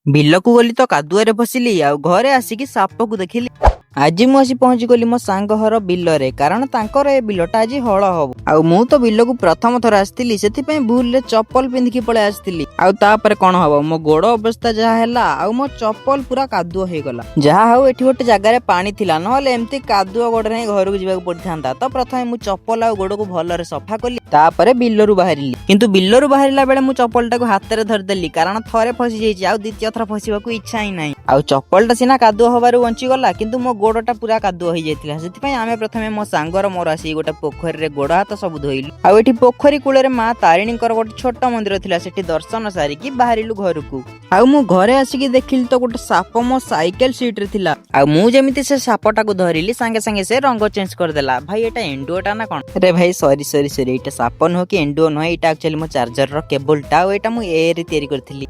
ବିଲକୁ ଗଲି ତ କାଦୁଅରେ ଫସିଲି, ଆଉ ଘରେ ଆସିକି ସାପକୁ ଦେଖିଲି। ଆଜି ମୁଁ ଆସି ପହଞ୍ଚି ଗଲି ମୋ ସାଙ୍ଗ ଘର ବିଲରେ, କାରଣ ତାଙ୍କର ଏ ବିଲଟା ଆଜି ହଳ ହବ। ଆଉ ମୁଁ ତ ବିଲକୁ ପ୍ରଥମ ଥର ଆସିଥିଲି, ସେଥିପାଇଁ ଭୁଲରେ ଚପଲ ପିନ୍ଧିକି ପଳେଇ ଆସିଥିଲି। ଆଉ ତାପରେ କଣ ହବ, ମୋ ଗୋଡ ଅବସ୍ଥା ଯାହା ହେଲା ଆଉ ମୋ ଚପଲ ପୁରା କାଦୁଅ ହେଇଗଲା। ଯାହା ହଉ, ଏଠି ଗୋଟେ ଜାଗାରେ ପାଣି ଥିଲା, ନହେଲେ ଏମିତି କାଦୁଅ ଗୋଡରେ ହିଁ ଘରକୁ ଯିବାକୁ ପଡିଥାନ୍ତା। ତ ପ୍ରଥମେ ମୁଁ ଚପଲ ଆଉ ଗୋଡକୁ ଭଲରେ ସଫା କଲି, ତାପରେ ବିଲରୁ ବାହାରିଲି। କିନ୍ତୁ ବିଲରୁ ବାହାରିଲା ବେଳେ ମୁଁ ଚପଲଟାକୁ ହାତରେ ଧରିଦେଲି, କାରଣ ଥରେ ଫସି ଯାଇଛି, ଆଉ ଦ୍ୱିତୀୟ ଥର ଫସିବାକୁ ଇଚ୍ଛା ହିଁ ନାହିଁ। ଆଉ ଚପଲଟା ସିନା କାଦୁଅ ହବାରୁ ବଞ୍ଚିଗଲା, କିନ୍ତୁ ମୋ ଗୋଡଟା ପୁରା କାଦୁଅ ହେଇଯାଇଥିଲା। ସେଥିପାଇଁ ଆମେ ପ୍ରଥମେ ମୋ ସାଙ୍ଗର ମୋର ଆସିକି ଗୋଟେ ପୋଖରୀରେ ଗୋଡ ହାତ ସବୁ ଧୋଇଲୁ। ଆଉ ଏଠି ପୋଖରୀ କୂଳରେ ମା ତାରିଣୀଙ୍କର ଗୋଟେ ଛୋଟ ମନ୍ଦିର ଥିଲା, ସେଠି ଦର୍ଶନ ସାରିକି ବାହାରିଲୁ ଘରକୁ। ଆଉ ମୁଁ ଘରେ ଆସିକି ଦେଖିଲି ତ ଗୋଟେ ସାପ ମୋ ସାଇକେଲ ସିଟରେ ଥିଲା। ଆଉ ମୁଁ ଯେମିତି ସେ ସାପଟାକୁ ଧରିଲି, ସାଙ୍ଗେ ସାଙ୍ଗେ ସେ ରଙ୍ଗ ଚେଞ୍ଜ କରିଦେଲା। ଭାଇ, ଏଇଟା ଏଣ୍ଡୁଅଟା ନା କଣ ରେ ଭାଇ? ସରି ସରି ସରି, ଏଇଟା ସାପ ନୁହଁ କି ଏଣ୍ଡୁଅ ନୁହଁ, ଏଇଟା ଆକ୍ଚୁଆଲି ମୋ ଚାର୍ଜରର କେବୁଲଟା। ଆଉ ଏଇଟା ମୁଁ ଏ ରେ ତିଆରି କରିଥିଲି।